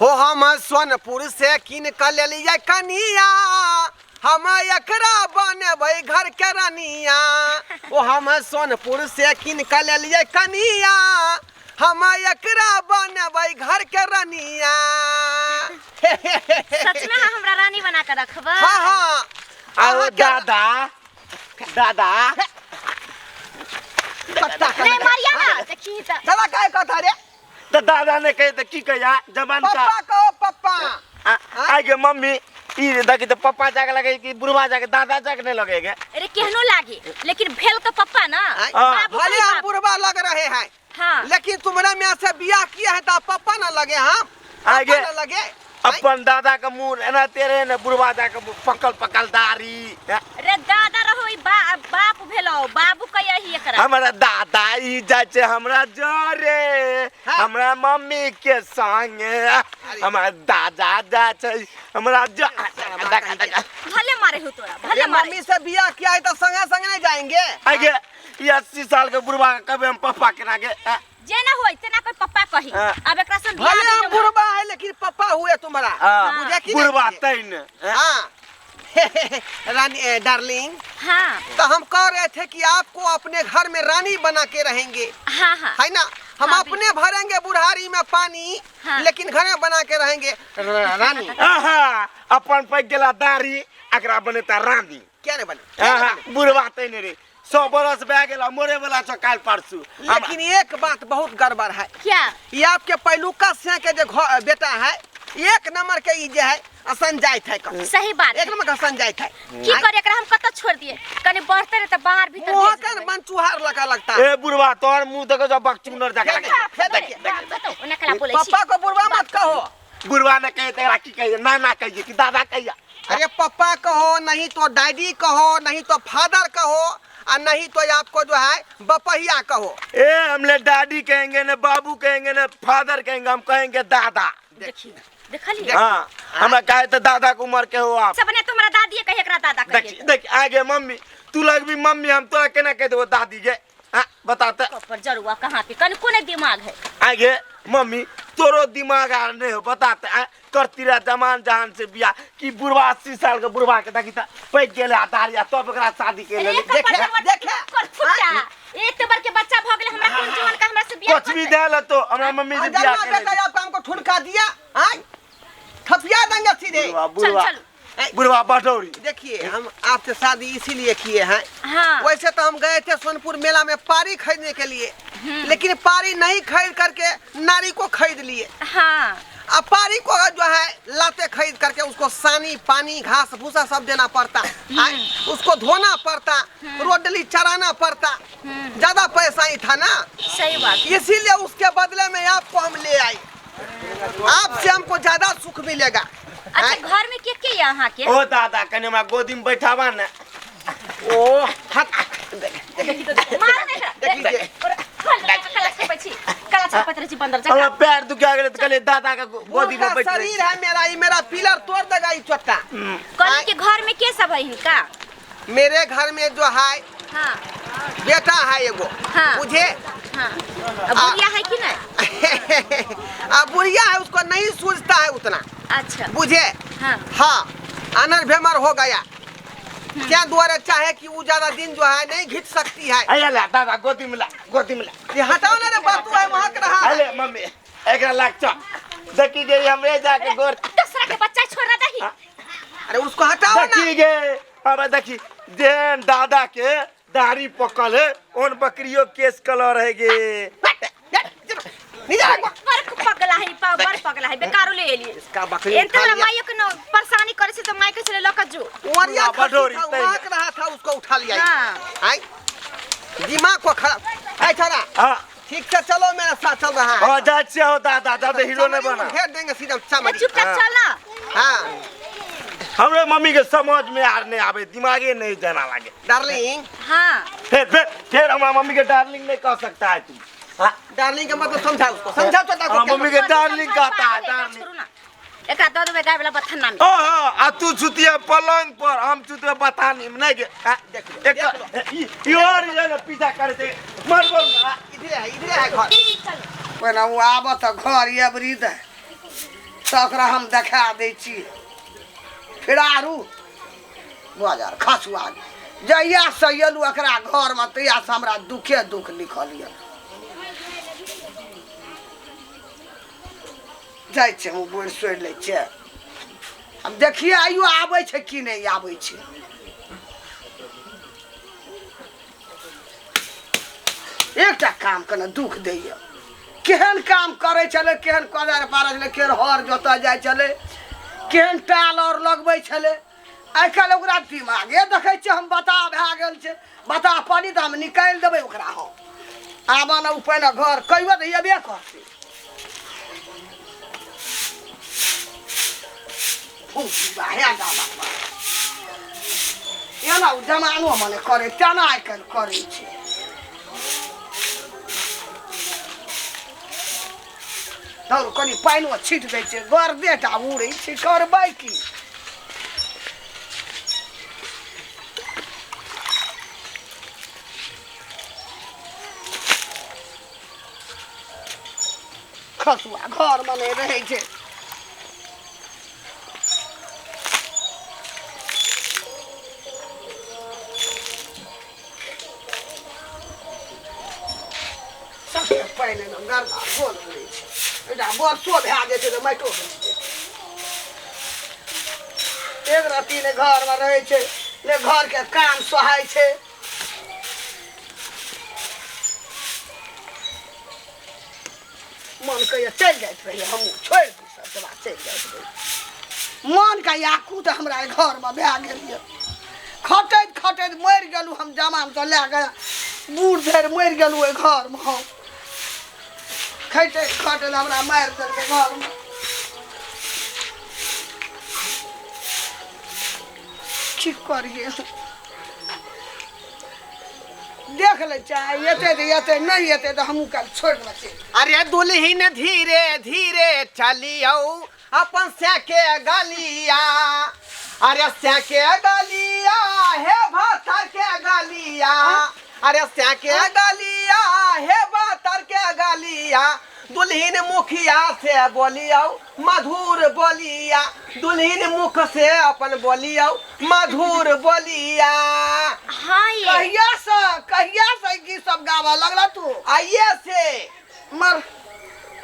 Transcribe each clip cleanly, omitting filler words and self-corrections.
हो हम सोनपुर से कीन कऽ लेलियै कनिया, हम एकरा बनेबै घर के रनिया। ओ हम सोनपुर से कीन कऽ लेलियै कनिया, हम एकरा बनेबै घर के रनिया। सच में अहाँ हमरा रानी बना के रखबै? हाँ हाँ। आओ। अहाँके- दादा, दादा। कत्ता नहीं मारिया ना, देखी त। दादा काय कहता रे? तो दादा ने कहे तो की कहिया जवान का। पप्पा कहो, पप्पा। आगे मम्मी, ई देखी तो पप्पा जाके लगे कि बुढ़वा जाके दादा जाके नहीं लगेगे? अरे केहनो लागे, लेकिन भेल तो पप्पा ना। आय, हाँ। बाबू भले कही हम बाप। बुढ़वा लग रहे हैं, हाँ, लेकिन तुम्हारा में से बियाह किया है तो पप्पा ना लगे हम? पापा आगे। ना लगे। अपन दादा का मुंह एना तेरे ने बुढ़वा जाके पकल पकल दाढ़ी। अरे दादा रहो, ई बाप भेलो, बाबू कहिया ही एकरा। हमारा दादा ई जाय छै हमरा जरे, हाँ। हमरा मम्मी के संगे। हमारा दादा जाय छै हमरा ज भले मारे हो तोरा, भले ये मारे। मम्मी से बियाह किया है तो संगे संगे नहीं जाएंगे। आगे ये 80 साल के बुढ़वा के कभी हम पप्पा केना के जे ना होय तेना कोई पप्पा कही। हाँ। अब एकरा से बियाह भले नहीं हम होय। बुढ़वा है लेकिन पप्पा हुए तुम्हारा। हाँ। बुझे कि नहीं बुढ़वा बुझे? तैन। हाँ रानी, डार्लिंग। हाँ। तो हम कह रहे थे कि आपको अपने घर में रानी बना के रहेंगे। हाँ हाँ। है ना? हम हाँ, अपने भरेंगे बुढ़ारी में पानी, हाँ। लेकिन घर में बना के रहेंगे रानी। आहा, अपन पैक गेला दाढ़ी, एकरा बनेता रानी। क्या नहीं बने? क्या नहीं आहा, बने? बुढ़वा तैन रे, 100 बरस भए गेला, मरे वाला छौ काल्हि परसू। लेकिन एक बात बहुत गड़बड़ है। क्या? ये आपके पहलुका से के जो बेटा है, एक नंबर के ई जे है असन जाइत है कम। सही बात। एक नंबर के असन जाइत है। की करे, एकरा हम कतऽ छोड़ दिए? कनी बढ़ते रहे त बाहर भीतर मुँह भेज के देबै। मन चुहार लगा लगता है। ए बुढ़वा, तोहर मुंह देखो जो बकचुनर जाके क्या लगे। देखिए, फिर देखिए। बताओ, ओना कला बोलै छी। पप्पा को बुढ़वा मत कहो। बुढ़वा ने कहे तेरा की कहिए? ना ना कहिए कि दादा कहिए? अरे पप्पा कहो, नहीं तो डैडी कहो, नहीं तो फादर कहो, और नहीं तो आपको जो है बपहिया कहो। ए हमले डैडी कहेंगे ने बाबू कहेंगे ने फादर कहेंगे, हम कहेंगे दादा। देखिए, देखलिए? हाँ, हमरा कहे तो दादा के उम्र के हो आप। सब ने तुम्हारा दादी कहे, एकरा दादा कहिए। देख देख, आगे मम्मी तू लगबी मम्मी, हम तोरा केना कह देबो दादी के? हाँ बताते। पर जरुआ कहाँ के कन कोने दिमाग है। आगे मम्मी तोरो दिमाग आर नहीं हो, बताते। आ, करती रह जमान जहान से बियाह कि बुढ़वा 80 साल के बुढ़वा के देखी त पैक गेले आ दाढ़ी आ तब एकरा शादी के अरे लेली। एक देखे, बड़ देखे। कर फुटा। एक तो बड़ के बच्चा भ गेल, हमरा कोन जवान का हमरा से बियाह कुछ भी करतै? दे ले तो हमरा मम्मी से बियाह जन्मा के बेटा लेली। आपको हमको ठुनका दिया, हाँ? थपिया देंगे सीधे। बुढ़वा, चल, बुढ़वा। चल। बुढ़वा बटौरी। देखिए, हम आपसे शादी इसीलिए किए हैं। हाँ। वैसे तो हम गए थे सोनपुर मेला में पारी खरीदने के लिए, लेकिन पारी नहीं खरीद करके नारी को खरीद लिए। हाँ। अब पारी को जो है लाते खरीद करके उसको सानी पानी घास भूसा सब देना पड़ता है, उसको धोना पड़ता, रोडली चराना पड़ता, ज्यादा पैसा ही था ना। सही बात। इसीलिए उसके बदले में आपको हम ले आए, आपसे हमको ज्यादा सुख मिलेगा। अच्छा, घर में के के यहाँ के? ओ दादा, कने हमरा गोदी में बैठावा ना। ओ हट। मार दे एकरा। देख लीजिए। कला छपै छी, कला छपैत रहै छी बंदर जकाँ। हमरा पैर दुखा गेलै त कहलियै दादा के गोदी में उनका बैठ। शरीर है मेरा, ये मेरा पिलर तोड़ देगा ये चोट्टा। कहली कि घर में के सब है हिनका? मेरे घर में जो है, हाँ, बेटा है एगो। हाँ। बुझे? हाँ। अब बुढ़िया है कि नहीं? अब बुढ़िया है, उसको नहीं सूझता है उतना। अच्छा। बुझे? हाँ। हाँ, अनर भेमर हो गया, क्या द्वारा चाहे कि वो ज्यादा दिन जो है नहीं घिंच सकती है। अरे ला दादा, गोदी में ला, गोदी में ला। ये हटाओ ना रे, बातू है, महक रहा है। अरे मम्मी, एकरा लाग चल देखी गे, हमरे जाके गोर दूसरा के बच्चा छोड़ ना दही। अरे उसको हटाओ ना। देखी गे, हमरा देखी जेन दादा के दाढ़ी पकल है, ओन बकरियो केस कलर है गे। नीचे रखो। बड़ पगला है, बड़ पगला है, बेकारो ले एलिए। इसका बकरी एनते उठा हमरा लिया। माइयो के न परेशानी करे छै त माय के छले लक जो। ओरिया बुढ़ा बडोरी खसी था, तैने। महक रहा था, उसको उठा लिया। हाँ। आई दिमाग को खराब ऐ छोरा। हाँ। ठीक से चलो, मेरा साथ चल रहा है। हाँ, जा से हो दादा, दादा हीरो नहीं चमड़ी बना। उधेड़ देंगे सीधा चमड़ी। चुपचाप हाँ। चल ना। हाँ। हमरे मम्मी के समझ में आर नहीं आवे, दिमागे नहीं जाना लागे। डार्लिंग। हाँ। फिर फिर फिर हमारा मम्मी के डार्लिंग नहीं कह सकता है तू। हाँ। डार्लिंग का मतलब समझा उसको, समझा तो हाँ, मम्मी के डार्लिंग कहता है, एकरा डार्लिंग। छोड़ू ना, एकरा दऽ देबै गाय वाला बथन्ना में। ओ हाँ, आ तू सुतिया पलंग पर, हम सुतिया बथानी में नहीं गे। हाँ, देख लो, एक देख लो। ई और ये ना पीछा करे थे, मर बोल ना। इधरे है, इधरे है घर। चल। पहिने ओ आबत तऽ घर अबरी दे। तऽ ओकरा हम देखा दै छी फिरारू बाजार खसुआ जहियासँ एलहुँ एकरा घरमे तहियासँ हमरा दुखे दुख लिखल यऽ जाइ छै हम बोरि सोरि लै छियै आब देखियै आइयो आबै छै कि नहि आबै छै एकटा काम केना दुख दैए केहन काम करै छलै केहन कोदारि पारै छलै केहन हर जोतऽ जाइ छलै केहन टाल आओर लगबै छलै आइ काल्हि ओकरा दिमागे देखै छियै हम बताह भए गेल छै बताह पानी तऽ हम निकालि देबै ओकरा हम आब ने ओ पहिने घर कहियो तऽ एबे करतै एना ओ जमानो मने करै तेना आइ काल्हि करै छै धरू कनि पानिओ छीट दै छै गर्देटा उड़ै छै करबै की खसुआ घरमे नहि रहै छै सबके पानि एकदम गन्दा गोल उड़ै छै एकटा बरसो भए जाइ छै तऽ माटिओ भरि जाइ छै एक रत्ती नहि घरमे रहै छै नहि घरके काम सोहाइ छै मन कहैए चलि जाइत रहियै हमहूँ छोड़ि दी सब बात चलि जाइत रहियै मनके याकूत हमरा एहि घरमे भए गेल यऽ खटैत खटैत मरि गेलहुँ हम जमानसँ लए कऽ बूढ़ धरि मरि गेलहुँ ओहि घरमे हम खटैत खटैत हमरा मारि देलकै घरमे की करियै देख लै चाहे एतै तऽ एतै नहि एतै तऽ हमहूँ काल्हि छोड़ि देबै चलि अरे दुल्हिन धीरे धीरे चलियौ अपन सैके गलिया अरे सैके गलिया हे भातर के गलिया अरे सैके गलिया हे भातर के गलिया दुल्हिन मुखिया से बोलियौ मधुर बोलिया दुल्हिन मुख से अपन बोलियौ मधुर बोलिया हाँ ये कहिया से कहिया से ई गीत सब गाबऽ लगला तू आइए से मर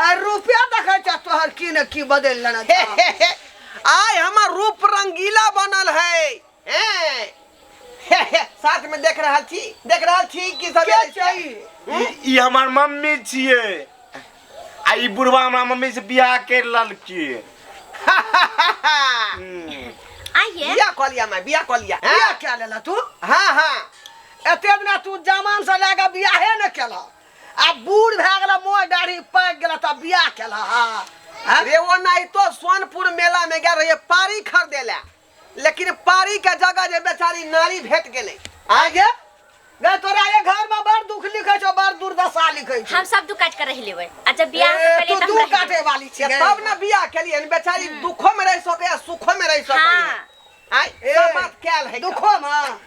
आ रुपया देखै छ तोहर की ने की बदलि लेने छह। आय हमर रूप रंगीला बनल है हैं। साथ में देख रहल छी देख रहल छी की सब के छै ई? ई हमर मम्मी छियै आ ई बुढ़वा हमरा मम्मी से बियाह कर लेलकै। आइए बिया कऽ लिया मैं बिया कऽ लिया बियाह कए लेला तू? हाँ हाँ एते दिना तू जमान से लए कऽ बियाहे ने केलह आ बूढ़ भए गेला मोह दाढ़ी पाकि गेला तब बियाह केलह हाँ अरे वो नहीं तो सोनपुर मेला में गया रहिए पारी खरीदे ला लेकिन पारी के जगह जे बेचारी नारी भेट गेलै आगे गए तोरा ये घर में बड़ दुख लिखे छौ बड़ दुर्दशा लिखे छौ हम सब दू काट के रह लेबै आ जब बियाह से ए, पहले तू तऽ दू हम रह काटे लेबै। वाली छी से तब ने बियाह केलियै बेचारी दुखो में रह सकै आ सुखो में रह सकै हाँ आय सब बात कैल है दुखो में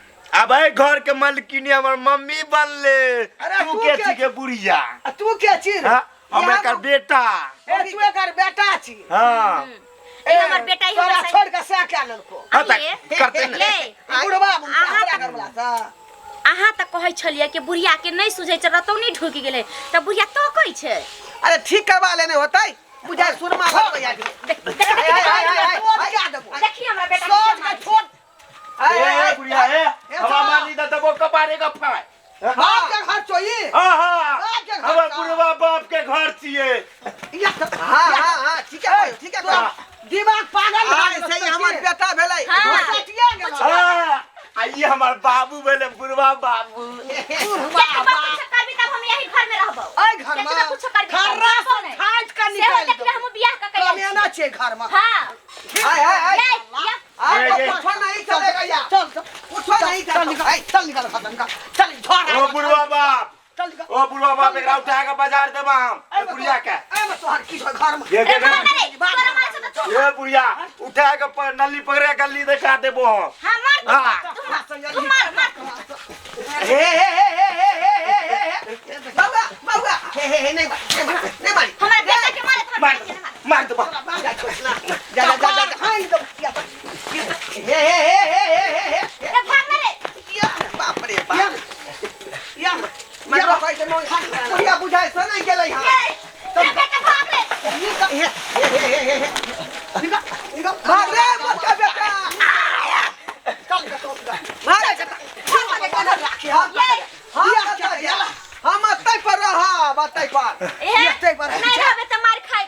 अब एहि घर के मालकिनी हमर मम्मी बनले। अरे तू तू के के छी के बुढ़िया? आ तू के छी रे? हाँ, हम एकर बेटा। ए तू एकर बेटा छी? हाँ। ई हमर बेटा ई तोरा हमर छोड़ के से क्या लेलको? हाँ, तऽ आइए। करते ने। ले ई बुढ़वा अहाँ हमरा घर वाला सँ। अहाँ तऽ कहै छलियै कि बुढ़िया के नहि सुझै छै रतौनी ढुकि गेलै तऽ बुढ़िया तकै छै। अरे ठीक करवा लेने होतै बुझाय सुरमा लगबै आदमी। देख देख देख, देख, आय, आय, आय, छोड़ क्या देबो? देखी हमरा बेटा के सोच केना के छोड़। आय, आय, ए आय, बुढ़िया ए हमरा मारली तऽ देबो कपारे के फाय। बाप के घर छौ ई? हाँ हाँ बाप के घर हमर छौ। बुढ़वा बाप के घर छियै। या तऽ- हाँ हाँ हाँ ठीक है ठीक है तोरा दिमाग पागल भए आय गेलौ से तऽ हमर की? बेटा भेलै। हाँ। सटिया गेलौ। हाँ, आ ई हमर बाबू भेलै बुढ़वा बाबू। बुढ़वा केतबा बाप। कुछो करबी तब हम यही घर में रहबौ। एहि घर में केतबा कुछो करबी तब खर्रा रहबौ से नहि। छाँटि कऽ सेहो निकालि देखले देबौ। हम बियाह कऽ के आयल कमेना छी। छियै घर में। हाँ। आय आय आय ले, या। आय ए, ए। कुछो नहीं चलेगा यार। चल चल कुछो नहीं चल चलेगा। निकल चल निकल खतम कर चल झोरा ओ बुढ़वा बाप चल निकल ओ बुढ़वा बाप एकरा उठा के बाजार देबा हम ए बुढ़िया के। एहिमे तोहर की छौ घर में? ये रे के मार रे, तोरा मारे से तऽ तू ए बुढ़िया उठा के नली पकड़े गली देखा देबो हम। हाँ मार तू हाँ। तू मार तू मार मार। हे हे हे हे हे हे हे हे हे बउआ बउआ हे हे हे नहीं मार नहीं मार नहीं मार हमरा बेटा के मारे मार तोरा बेटा के मार। मार देबो। तोरा बाप जाय छौ ना। जा जा जा जा फाइन दो या हे हे हे हे हे हे हे ए भाग ना रे या बाप रे या बाप या मैं कहै छै बुढ़िया बुझाइ से नहि गेलै हँ ए ए बेटा भाग रे हे हे हे हे हे निकल निकल भाग रे मोटका बेटा चल निकल भाग भाग राखी हम हम कतऽ जा? हम अतै पर रहब अतै पर ए एते पर नहीं रहबे त मार खाई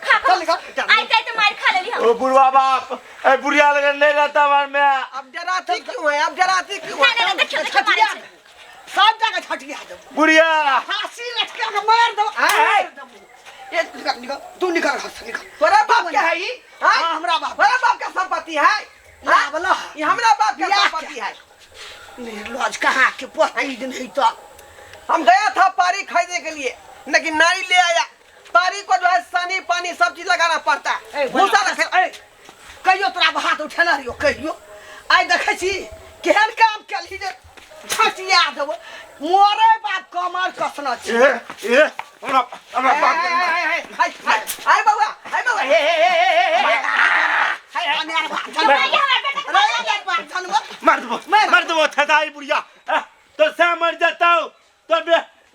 खा चल निकल आई जाई त मार खा लेली हम ओ बुढ़वा बाप ए बुढ़िया लगन नहीं रहता हमारे में अब डराती क्यों है अब डराती क्यों नहीं है नहीं देखियो देखियो मारे छै सब जगह छटिया दो बुढ़िया फांसी लटका के मार दो आय, आय। ये निकल निकल तू निकल घर से निकल तोरा बाप के है ई हाँ? हाँ, हमरा बाप। तोरा बाप के संपत्ति है ना हाँ? बोला ई हमरा बाप के बियाह संपत्ति है निर्लज कहाँ के पति दिन है तो हम गया था पारी खरीदने के लिए लेकिन नारी ले आया पारी को जो है सानी पानी सब चीज लगाना पड़ता है भूसा रखे ए कहियो तोरा हाथ उठेने रहियो कहियो आइ देखै छी केहन काम केलही जे छटिया देबो मोरे बाप कमर कसना छी ए ए हमरा हमरा बाप हाय हाय हाय हाय हाय हाय बउआ हाय बउआ हे हे हे हे हे हे हाय अनेर बाप ये हमरा बेटा के अरे अनेर बाप जानवर मार दो मार दो थदाई बुढ़िया आ, तो सा मर जाता हूँ तो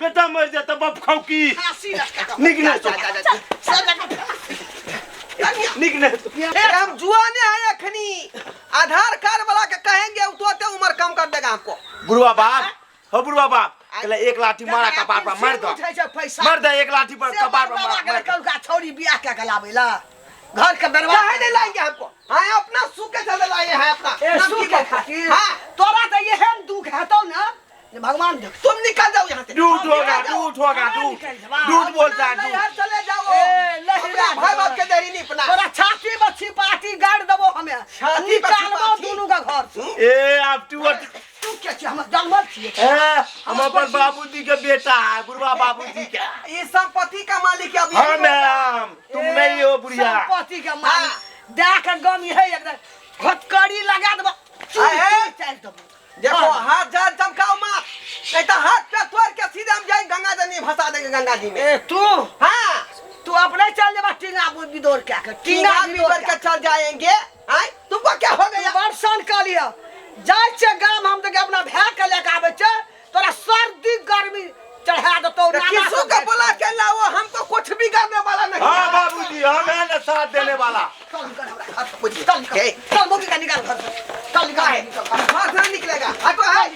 बेटा मर जाता बाप खाऊ की फांसी लटका के निक नहीं जा, जा, जा, जा। सब जगह फांसी। निक नहीं तो अरे हम जुआने हैं अखनी आधार कार्ड वाला के कहेंगे तो ते उम्र कम कर देगा हमको बुढ़वा बाप हो बुढ़वा बाप कहले एक लाठी मारा कपार पर मार दो उठै छै पैसा मार दे एक लाठी पर से कपार पर बाबा मार के मार। कलका छौरी बियाह के गलाबेला घर के बर्बाद काहे नहीं लाएंगे हमको हाँ अपना सुख के चले लाए हैं अपना ए नाम सुख की के बात है। खातिर हाँ तोरा तऽ एहन दुख हेतौ ना जे भगवान देख तुम निकल जाओ यहाँ से झूठ होगा झूठ होगा हाँ, झूठ निकल जाओ। झूठ बोलता है अपना झूठ नैहर चले जाओ ए, लहरा अपना भाई बाप के देरी नहीं अपना तोरा छाती पर छिपाटी गाड़ देबो हमे छाती पर निकालबो छिपाटी? दुनू के घर से ए आप तू तू के छी हमर जानवर छियै ए हम अपन बाबूजी के बेटा है बुढ़वा बाबूजी के ये संपत्ति का मालिक है अभी हम है हम तुम नहीं हो बुढ़िया संपत्ति के मालिक दे के गम है एकदम हथकड़ी लगा देबो चूर आए। चूर चाटि देबो देखो हाथ जान चमकाओ मत नहीं तो हाथ पे तोड़ के सीधे हम जाएंगे गंगा जी में फंसा देंगे गंगा जी में ए तू हाँ तू अपने चल जेबा टींगा बिदोर के के टीना टींगा भी बिदोर कर के चल जाएंगे आए तुमको क्या हो गया बरसन कऽ लिअ जाइ छै गाम हम तऽ अपना भाय के लए के आबै छै तोरा सर्दी गर्मी चढ़ा देतौ तो नाना किसू सब के बुला के लाओ हमको कुछ भी करने वाला नहीं हाँ बाबूजी हम है ना साथ देने वाला चल निकल हमरा घर से। बुझिए। चल निकल हे। चल मुगी का निकाल घर से चल निकल निकल हाथ नहीं निकलेगा हटो है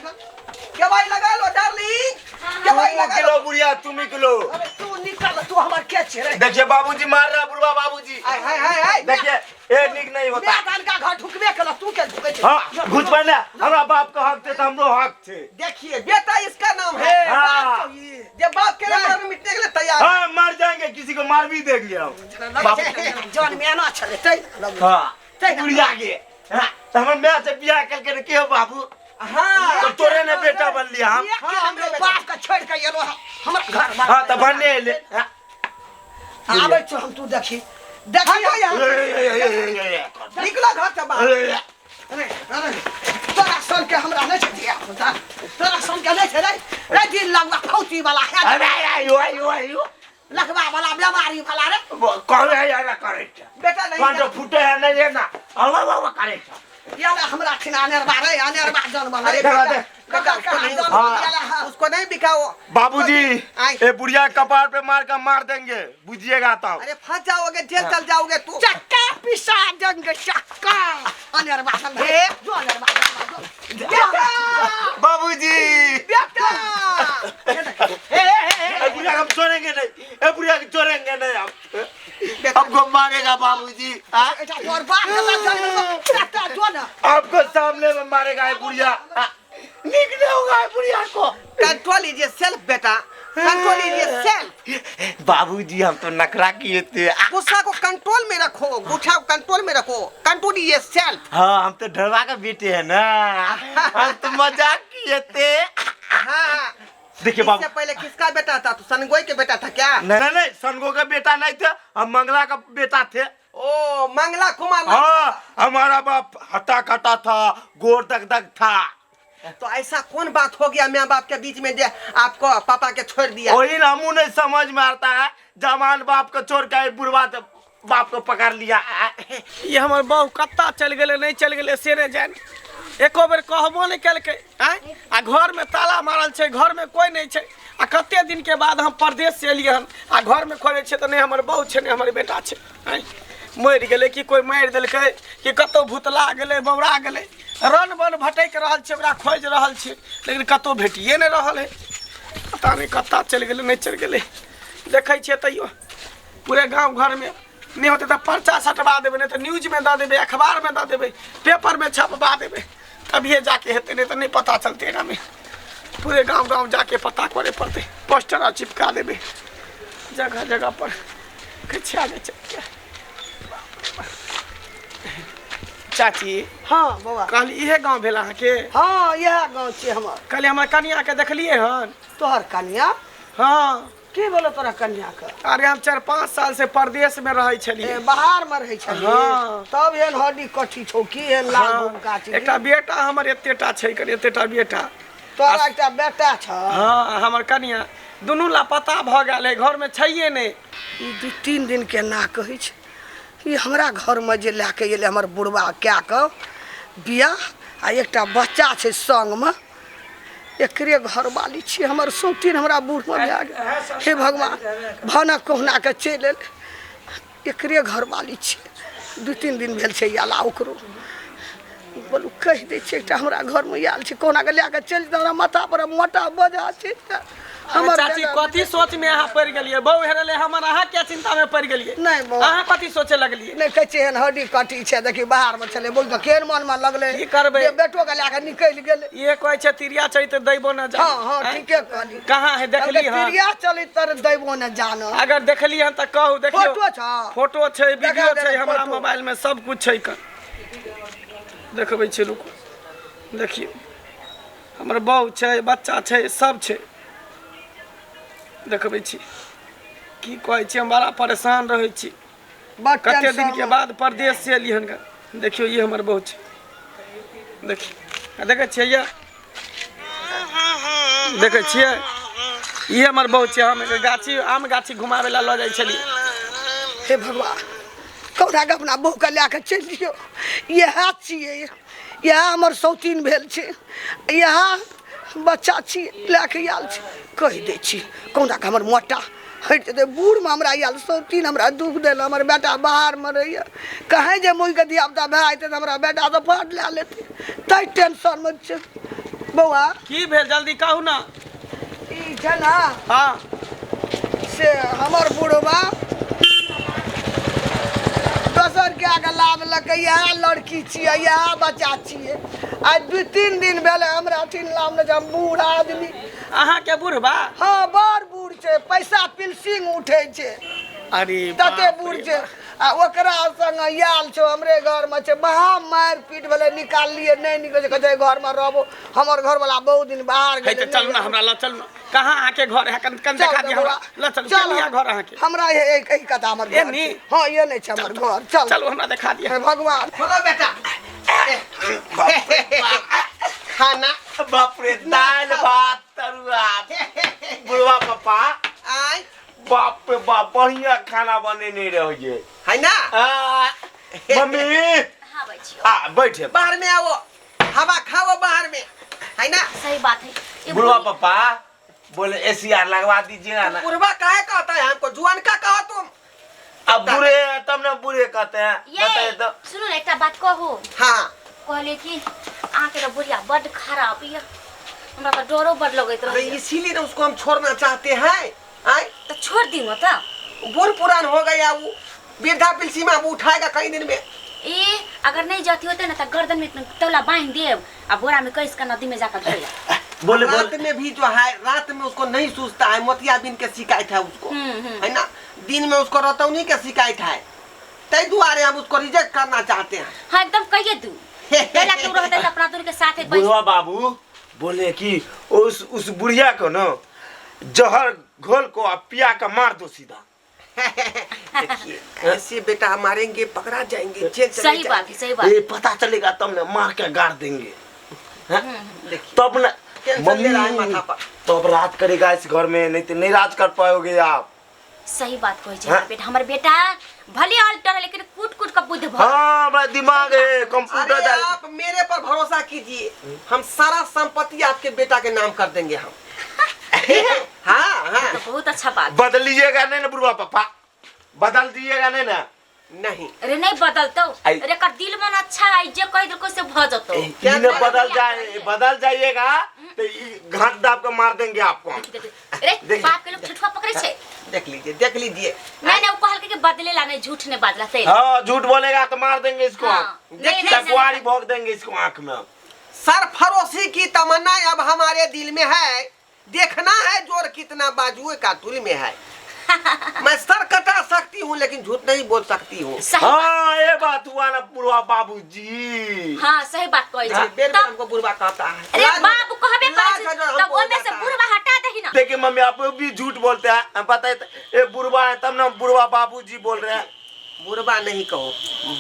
के भाई लगा लो डार्लिंग के भाई तुम लगा लो किलो बुढ़िया तुम ही किलो अरे तू निकल तू हमर के छे रे देखिए बाबूजी मार रहा है बुढ़वा बाबूजी हाय हाय हाय हाय देखिए ए निक नहीं होता मैं धान का घर ढुकबे केला तू के ढुकै छै हाँ घुस ना हमरा बाप का हक थे तो हमरो हक थे देखिए बेटा इसका नाम है ए, हाँ। बात तो ई। जब बाप के लिए मर मिटने के लिए तैयार है। हाँ मर जाएंगे किसी को मार भी देंगे हम बाप जन मेना छले तै हाँ तै ना। बुढ़िया के हाँ, तो हमर मैं से बियाह करके रखे हो बाबू हाँ तो तोरे ने बेटा बन लिया हम हाँ हमरे बाप के छोड़ के एलो हमर घर बार हाँ तो बनने ले हाँ। आबै छौ हम तू देखी देखी हटो यहाँ ए, ए, ए, ए, ए, ए, निकलो घर से बाहर ए, ए, अरे अरे तोरा सन के हमरा नहि छै धिया पुता तोरा सन के नहि छै रे रे दिन लगवा फौती वाला है अरे आयो आयो आयो लखवा वाला बेमारी वाला रे कहे है यार करे छे बेटा नहीं कान तो फूटे है नहीं है ना हवा हवा करे छे याला हमरा ठिना अनेरबा रे अनेरबा जन वाला अरे देखा बेटा दे। बेटा उसको नहीं हाँ। उसको नहीं बिकाओ बाबूजी आए। ए बुढ़िया कपार पे मार कर मार देंगे बुझिएगा तो अरे फंस जाओगे जेल चल जाओगे तू चक्का पिसा देंगे चक्का अनेरबा जन ए। जो अनेरबा जन बेटा बाबूजी बेटा ए, ए, बुढ़िया हम छोड़ेंगे नहीं ए बुढ़िया को छोड़ेंगे नहीं हम बेटा हमको मारेगा बाबूजी हाँ? एटा तोर बाप के जन चक्का जो ना आपको सामने में मारेगा ये बुढ़िया हाँ? निकले होगा ये बुढ़िया को कंट्रोल लीजिए सेल्फ बेटा कंट्रोल लीजिए सेल्फ बाबूजी हम तो नखरा किए थे गुस्सा को कंट्रोल में रखो गुस्सा को कंट्रोल में रखो कंट्रोल लीजिए सेल्फ हाँ हम तो ढलवा का बेटे हैं ना हम तो मजाक किए थे हाँ देखिए बाबू इससे पहले किसका बेटा था तू सनगोई के बेटा था क्या नहीं नहीं नहीं सनगो का बेटा नहीं थे हम मंगला का बेटा थे ओ मंगला कुमार नाम हाँ हमारा बाप हटा कटा था गोर दग दग था तो ऐसा कौन बात हो गया माँ बाप के बीच में जे आपको पापा के छोड़ दिया वही ना हमू नहीं समझ में आता है जवान बाप को छोड़ के बुढ़वा तो बाप को पकड़ लिया। ई हमर बहू कत्ता चलि गेलै, नहि चलि गेलै से नहि जानि, एको बेर कहबो नहि केलकै। आँय, आ घरमे ताला मारल छै, घरमे कोइ नहि छै, आ कते दिनके बाद हम परदेश से एलियै हन, आ घरमे खोजै छियै तऽ नहि हमर बहू छै, नहि हमर बेटा छै। आँय, मरि गेलै कि कोइ मारि देलकै कि कतहु भुतला गेलै, बौरा गेलै, रन बन भटकि रहल छै, ओकरा खोजि रहल छियै, लेकिन कतहु भेटिए नहि रहल है। पता नहि कतऽ चलि गेलै, नहि चलि गेलै। देखै छियै तैयो पूरे गाँव घरमे नहि होतै तऽ पर्चा सटवा देबै, नहि तऽ न्यूजमे दऽ देबै, अखबारमे दऽ देबै, पेपरमे छपवा देबै, तभिए जाके हेतै, नहि तऽ नहि पता चलतै। एकरामे पूरे गाँव गाँव जाके पता करे पड़तै, पोस्टर आर चिपका देबै जगह जगह पर। किछु आगे चलि। चाची। हाँ बौआ। कहली इहे गाँव भेल अहाँके? हाँ, इएह गाँव छियै हमर। कहली हमर कनियाके देखलियै हन? तोहर कनिया? हाँ। की बोलो तोरा कनिया के? अरे हम 4-5 साल से परदेश में रहै छलियै। बाहर में रहै छलियै? हाँ। तब एहन हड्डी कट्ठी छौ की, एहन लाल हाँ। भूमिका छै? एकटा बेटा हमर एतेटा छै, कनि एतेटा बेटा। तोरा एकटा बेटा छ? हाँ, हमर कनिया दुनू लापता भऽ गेल है, घरमे छैहे नहि। ई 2-3 दिन के ना कहै छै, ई हमरा घरमे जे लए कऽ एलै हमर बुढ़बा कए कऽ बियाह, आ एकटा बच्चा छै संगमे, एकरे घरवाली छियै। हमर सौतीन हमरा बूढ़मे भए गेल। हे भगवान, भानक कहुना कऽ चलि एलै। एकरे घरवाली छियै, 2-3 दिन भेल छै आयला। ओकरो बोलू कहि दै छियै, एकटा हमरा घरमे आयल छै, कहुना कऽ लए कऽ चलि जेतै। हमरा माथा पर मोटा बोझा छै हमर। चाची, कथी सोच में अहाँ पड़ि गेलियै? बहू हेरलै हमर, अहाँ क्या चिंता में पड़ि गेलियै? नहि बौआ। अहाँ कथी सोचे लगलियै? नहि कहै छियै, एहन हड्डी कटी छै, देखी बाहरमे छलै, बोल तऽ केहन मनमे लगलै। की करबै? जे बेटो के लए कऽ निकलि गेलै। इहे कहै छै तिरिया चैत दैबो न जान। हाँ हाँ, ठीके कहली। कहाँ है, देखली हन? तिरिया चली तर दैबो न जान। अगर देखली हन तऽ कहू। देखियौ। फोटो छ? फोटो छै, वीडियो देखा छै हमरा फोटो। मोबाइल में, सब कुछ छै। कन देखबै छी, रुकू। देखियौ, हमर बहू छै, बच्चा छै, सब छै। देखबै छी। की कहै छी, हम बड़ा परेशान रहै छी। बड कते टेंशन दिन के मे। बाद परदेश से एली हन। देखियौ, ई हमर बहू छै। देखियौ, आ देखै छियै, ये देखै छियै, ई हमर बहू छै। हम एकर गाछी, आम गाछी घुमाबै लए लऽ जाइ छलियै। हे भगवान, कहुना कऽ अपना बहूके लए कऽ चलि दियौ। इएह छियै, इएह हमर सौतीन भेल छै, इएह बच्चा छी, लए कऽ आयल छै। कहि दै छी, कहुना कऽ हमर मोटा हटि जेतै। बूढ़मे हमरा आयल सौतीन, हमरा दुख देल। हमर बेटा बाहरमे रहैए, कहीँ जे मुँहके धियापुता भए जेतै तऽ हमरा बेटा तऽ फट लए लेतै, तै टेंशनमे छै बौआ। की भेल, जल्दी कहू ने। ई छै ने, हाँ, से हमर बुढ़बा दोसर के आगे लाबलकै। इएह लड़की छियै, इएह बच्चा छियै। आइ 2-3 दिन भेलै हमरा अथी लाबने छै। हम बूढ़ आदमी। अहाँके बुढ़बा? हँ, बड़ बूढ़ छै, पैसा पिलसिंग उठै छै। अरे तते बाप बूढ़ रे छै, आ ओकरा संग आयल छौ, हमरे घरमे छै। महा मारि पीट भेलै, निकाललियै, नहि निकलै छै। कहै छै घरमे रहबो, हमर घरवला बहुत दिन बाहर है गेलै। तऽ चलू ने, हमरा लऽ चलू ने। कहाँ अहाँके घर है, कन कन चल देखा दिअ हमरा। बौआ। लऽ चलू। चल। केने है घर अहाँके? हमरा एहि कथा हमर घर एनी? छै। हाँ, ये नहि छै हमर घर, चल। चलू, हमरा देखा दिअ। हे भगवान। बोलो बेटा, खाना। बाप रे, दाल भात तरुआ। बुढ़वा पापा। आय। बाप रे बाप, बढ़िया खाना बनेने रहिए। है ना? आ, मम्मी। हाँ बच्चियों। आ बैठे। बाहर में आओ, हवा खाओ बाहर में, है ना? सही बात है ये। बुढ़वा पापा बोले एसी आर लगवा दीजिएगा ना। बुढ़वा काहे कहता है हमको? जुआन का कहो तुम। अब बुढ़े हैं तब ना बुढ़े कहते हैं। ये बताइए तो। सुनू ने, एकटा बात कहू? हाँ। कहले कि अहाँके तऽ बुढ़िया बड्ड खराब यऽ, हमरा तऽ डरो बड लगैत अरे, रहैए। इसीलिए ना उसको हम छोड़ना चाहते हैं। आय। तऽ छोड़ दियौ तऽ। बूढ़ पुरान हो गया वो, वृद्धा पेंशन में उठाएगा कई दिन में। ए, अगर नहीं जाती होते ना तऽ गर्दन में तौला बांधि देब आ बोरा में कस के नदी में जाकर धोइला। बोले रात बोले में भी जो है, रात में उसको नहीं सूझता है, मोतियाबिंद के शिकायत है उसको। है ना, दिन में उसको रतौनी के शिकायत है, तै दुआरे हम उसको रिजेक्ट करना चाहते हैं। हाँ, एकदम कहिए तू पहला तू रहते तऽ अपना दुनू के साथे बैठ। बुढ़वा बाबू बोले कि उस बुढ़िया को ना जहर घोल को आप पिया के मार दो सीधा। देखिए, ऐसे बेटा मारेंगे, पकड़ा जाएंगे, जेल चले सही बात है, सही बात। ये पता चलेगा तब ना मार के गाड़ देंगे, हैं? देखिए, तब ना टेंशन ले रहा है माथा पर। तब राज करेगा इस घर में, नहीं तो नहीं राज कर पाओगे आप। सही बात कहै छै। हाँ। हमर बेटा, हमर बेटा भले अल्टर है लेकिन कूट कूट के बुद्धि भरल। हाँ, हमरा दिमाग है कंप्यूटर अरे डाल। आप मेरे पर भरोसा कीजिए, हम सारा संपत्ति आपके बेटा के नाम कर देंगे हम। हाँ हाँ। तो बहुत अच्छा बात। बदलिएगा नहीं ना बुढ़वा पापा, बदल दिएगा नहीं ना? नहीं। अरे नहीं बदलतो, आई- अरे कर दिल मन अच्छा है, जे कह देलको से भ जतो। क्या इन्हें बदल जाए, बदल जाइएगा तो ई घाट दाब के मार देंगे आपको हम। अरे देख। बाप के लोग ठिठुआ पकड़े छे। देख लीजिए, देख लीजिए। नहीं नहीं, वो कहल के बदले ला नहीं, झूठ नहीं बाजला से। हाँ, झूठ बोलेगा तो मार देंगे इसको हम। हाँ, नहीं, नहीं, नहीं, तकवारी भोग देंगे इसको आंख में। सरफरोशी की तमन्ना अब हमारे दिल में है, देखना है जोर कितना बाजुए का तुल में है। मैं सर कटा सकती हूँ लेकिन झूठ नहीं बोल सकती हूँ। सही बात। हाँ, ये बात हुआ ना बुढ़वा बाबूजी। हाँ, सही बात कहै छै। बेर बेर तब हमको बुढ़वा कहता है। अरे लाज- बाबू कहबे लाज करै छै, हजार तब हमको हो ओमे से जाता है। बुढ़वा हटा दही ना। देखिए मम्मी, आप भी झूठ बोलते हैं, हम पता है ये बुढ़वा है तब ना हम बुढ़वा बाबूजी बोल रहे हैं। बुढ़वा नहीं कहो,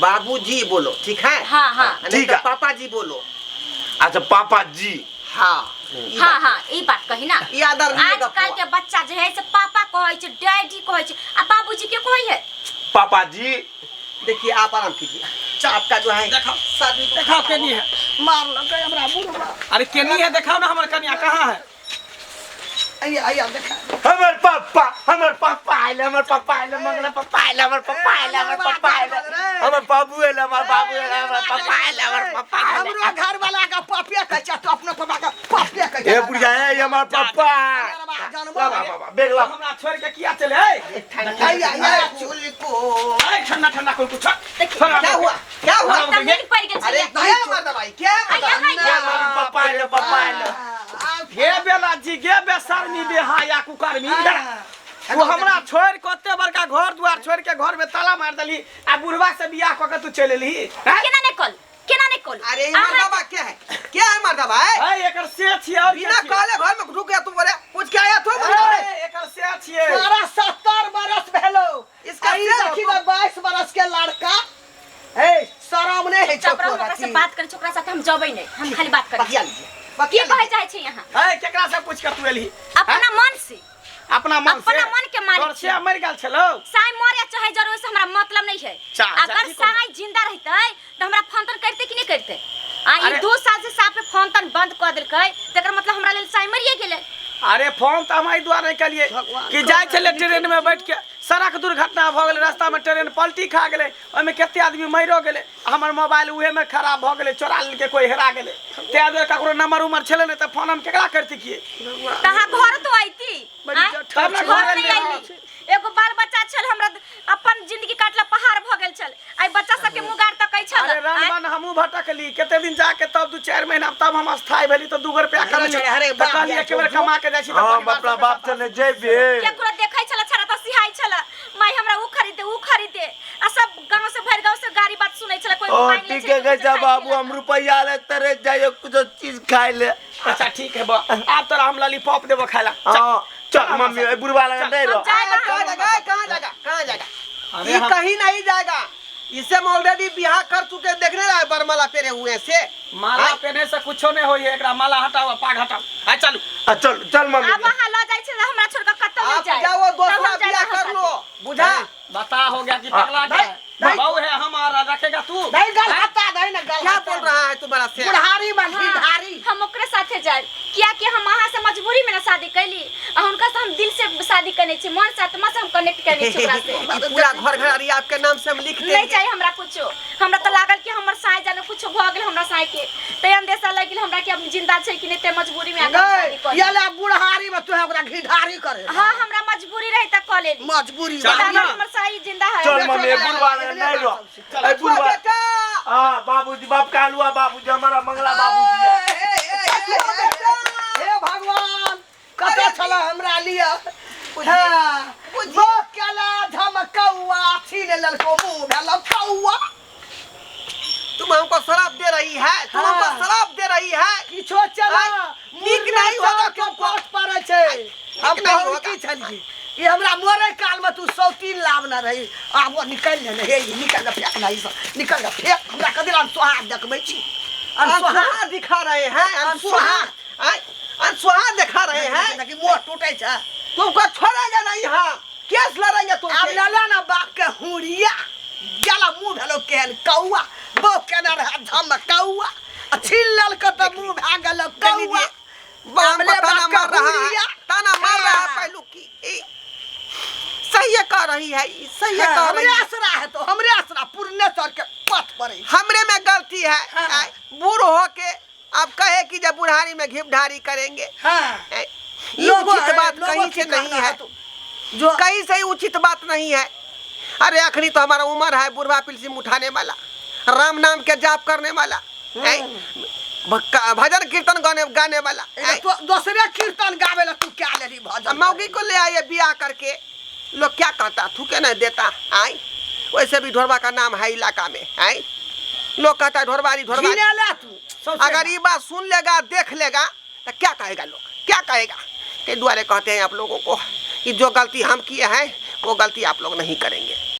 बाबूजी बोलो, ठीक है? हाँ, हाँ। नहीं ठीक तो है। पापा जी बोलो। अच्छा पापा जी। हाँ ई हाँ बात- हाँ, ई बात कही ना। ई आदरणीय गप आजकल हुआ। के बच्चा जे है से पापा कहै छै, डैडी कहै छै, आ बाबूजी के कहै है? पापा जी। देखिए आप आराम कीजिए, आपका जो है देखाओ। शादी देखाओ केनी है। मार लगे हमरा बुढ़वा। अरे केनी है, देखाओ ना, हमर कनिया कहाँ है? आइया आइया देखा। हमर पापा, हमर पापा आइले, हमर पापा आइले, मंगला पापा आइले, हमर पापा आइले, हमर पापा आइले, हमर बाबू आइले, हमर बाबू आइले, हमर पापा आइले, हमर पापा आइले। हमरो घर वाला का पापिया कहै छै, तू अपनो पापा का पापिया कहै छै। ए बुढ़िया, ए हमर पापा। जानबो। ला बाबा, बेग ला। हमरा छोड़ के किया चले? ए आइया आइया चुल को ए, ठंडा ठंडा कोई कुछ। क्या हुआ, क्या हुआ? हाँ, तब नींद पड़ गेल अरे छलै। क्या मर्दा भाई, क्या मर्दा? आइया, आइया। हमर पापा आइले, पापा आइले। गे बेला जी, गे बेशर्मी बेहाया कुकर्मी। तू हमरा छोड़ के ओते बड़का घर दुआर छोड़ के घर में ताला मार देली आ बुढ़वा से बियाह कऽ के तू चलि एलही, हैं? केना नहीं कल, केना नहीं कल? अरे ये मर्दा बा क्या है, क्या है मर्दा भाई? ए, एकर से छियै और के बिना छियै? कहले घर में ढुक गया तू, बोले पूछ के आया तू मर्दा भाई। ए, एकर से छियै। तोरा 70 बरस भेलो। इसका ई से देखी ना 22 बरस के लड़का। ए शरम नहीं है चुप रहो, छोकरा ओकरा से की। बात करै छै, ओकरा साथे हम जबै नहीं, हम खाली बात करै बतिया छी। लीजिए, की बतिया कहै लीजिए। चाहै छै यहाँ? ए, केकरा से पूछ के तू एलही? अपना मन से। अपना मन से। अपना मन के मालिक तोर छी। से मरि गेल छलौ। साई मरे चाहे जरूर से हमरा मतलब नहीं है। जा, अगर ई कोन- साई जिंदा रहतै त हमरा फोन तन करते कि नहीं करते? आ ई अरे- 2 साल से साफे फोन तन बंद कऽ देलकै, तकर मतलब हमरा लेल साई मरिए गेलै। अरे फोन तऽ हम एहि दुआरे केलियै कि जाइ छलै ट्रेन में बैठ के, सड़क दुर्घटना भऽ गेलै, रास्ता में ट्रेन पलटी खा गेलै, ओहिमे कते आदमी मरियो गेलै, हमर मोबाइल उहे में खराब भऽ गेलै, चोरा लेलकै, कोइ हेरा गेलै, ताहि दुआरे ककरो नंबर उमर छलै नहि तऽ फोन हम केकरा करतियै? तऽ अहाँ घर तो अयती, बड़ी आँय? जठर तब ने घर घर नहि एलियै। अयली। एगो बाल बच्चा छल, हमरा अपन जिंदगी काटला पहाड़ भऽ गेल छल, आइ बच्चा सबके मुँह गाड़ तकै छल। अरे रन आँय? बन हमहूँ भटकली कते दिन जाके, तब 2-4 महीना तब हम अस्थायी भेली तऽ 2 गो रुपया कमेली, अरे तऽ बाप कहलियै रे, एक बेर कमा के जाइ छी तऽ हाँ, परिवार अपना सबके बाप साथ। से ने जेबे। केकरो देखै छल छड़ा तऽ सिहाइ छल, माय हमरा उ खरीद दे, उ खरीद दे, आ सब गांव से भरि गांव से गाड़ी बात सुनै छल, कोई ओ मांगि लै ठीक छलै, है कोई गई खाइ बाबू, छलै। हम रुपया ले तरे जाइयो कुछ चीज खाए ले। अच्छा ठीक है बा, आब तोरा हम लॉलीपॉप देबो खाय ला। हाँ चल मम्मी, ए बुढ़वा लगा नहीं रहो। हम जाएगा। कहाँ जाएगा, कहाँ जाएगा, कहाँ जाएगा? अरे ये हम- कहीं नहीं जाएगा, इसे हम ऑलरेडी बियाह कर चुके हैं, देखने रहा है बरमाला पेरे हुए से। माला पहने से कुछो नहीं होई है, एकरा माला हटाओ, पाग हटाओ, आ चलू। आ, चल चल मम्मी। आब अहाँ लऽ जाइ छी हमरा छोड़ कऽ कतौ नहि आप जाए। जाओ तब दूसरा हम जाएब बियाह अहाँ कर साथे। लो, बुझा? बता हो गया कि पगला गया है। नहीं। बहू है हमारा, रखेगा तू? नहीं गल हटा दे ना गल। क्या बोल रहा है तुम्हारा से? बुढ़ारी में हाँ, ढारी। हम ओकरे साथे जाए, किया कि हम अहाँ से मजबूरी में ना शादी कैली, आ हुनका से हम दिल से शादी करने छी, मन से आत्मा से हम कनेक्ट करने छी ओकरा से। ये पूरा घर घरारी आपके नाम से हम लिख नहीं देंगे। चाहिए हमरा कुछो, हमरा तो लागल कि हमर साई जाने कुछो भऽ गेल हमरा साई के, ते अंदेशा लागि गेल हमरा कि अब जिंदा छै कि नहीं, ते मजबूरी में आके हम शादी कऽ ये लेली। ले बुढ़ारी में तू ओकरा घिढारी करे। हाँ हमरा मजबूरी रहे त कऽ लेली। मजबूरी चल पता ना। नहीं हमर साई जिंदा है। चल मम्मी, ए बुढ़वा लगा नहीं रहो। ए बुढ़वा। बेटा हाँ बाबूजी, बाप का हलवा बाबूजी, हमारा मंगला बाबूजी है। हे भगवान, कतऽ छल हमरा लिए? हाँ, वो केला धमकौआ छीन लेलको, मुँह भेल कौआ। तुम हमको शराब दे रही है, तुम हाँ। हमको शराब दे रही है। किछो चला नीक नहीं होगा के तुमको। पास पड़े छै। हम नीक नहीं कहू होगा। की छलियै, ई हमरा मरे काल में तू सौतीन लाभ न रही, आब वो निकल ले, हे ई निकल ले, फेंक ना ई सब, निकल ले, फेंक। हमरा कथी लए अनसोहाग देखबै छी? अनसोहाग अनसुहा दिखा रहे हैं, अनसुहा, अनसुहा दिखा रहे हैं। देखी मुँह टूटे छै। तुमको छोड़ेगा नहीं हम। केस लड़ेंगे आब तुमसे। लला ना बाप के हुड़िया गेला मुंह भेलो केहन कौआ बहु केना रहे धम कौआ आ छीन लेलक तऽ मुंह भए गेल देख कौआ लीजिए, बा हमको आमले ताना बाप का मार रहा है, हुड़िया। ताना मार रहा है। हाँ। पहलू की सही कह रही है, ई सही हाँ, कह रही हमरे है। आसरा है तो हमरे आसरा पुरने सर के पथ पर है। हमरे में गलती है। हाँ। बूढ़ हो के अब कहे कि जब बुढ़ारी में घिप ढारी करेंगे। हाँ। ये लोगों उचित है, बात लोगों कहीं की से नहीं कहना है, तो जो कहीं से ही उचित बात नहीं है। अरे अखनी तो हमारा उम्र है बुढ़वा पिलसिम उठाने वाला, राम नाम के जाप करने वाला, भजन कीर्तन गाने गाने वाला। तो दोसरे कीर्तन गावे ला तू क्या लेली भजन? मौगी को ले आइए बियाह करके, लोग क्या कहता, थूके नहीं देता। आई वैसे भी ढोरबा का नाम है इलाका में, आई लोग कहता है ढोरबारी ढोरबारी। घिने ले तू अगर ये बात सुन लेगा देख लेगा तो क्या कहेगा लोग, क्या कहेगा? के द्वारे कहते हैं आप लोगों को कि जो गलती हम किए हैं वो गलती आप लोग नहीं करेंगे।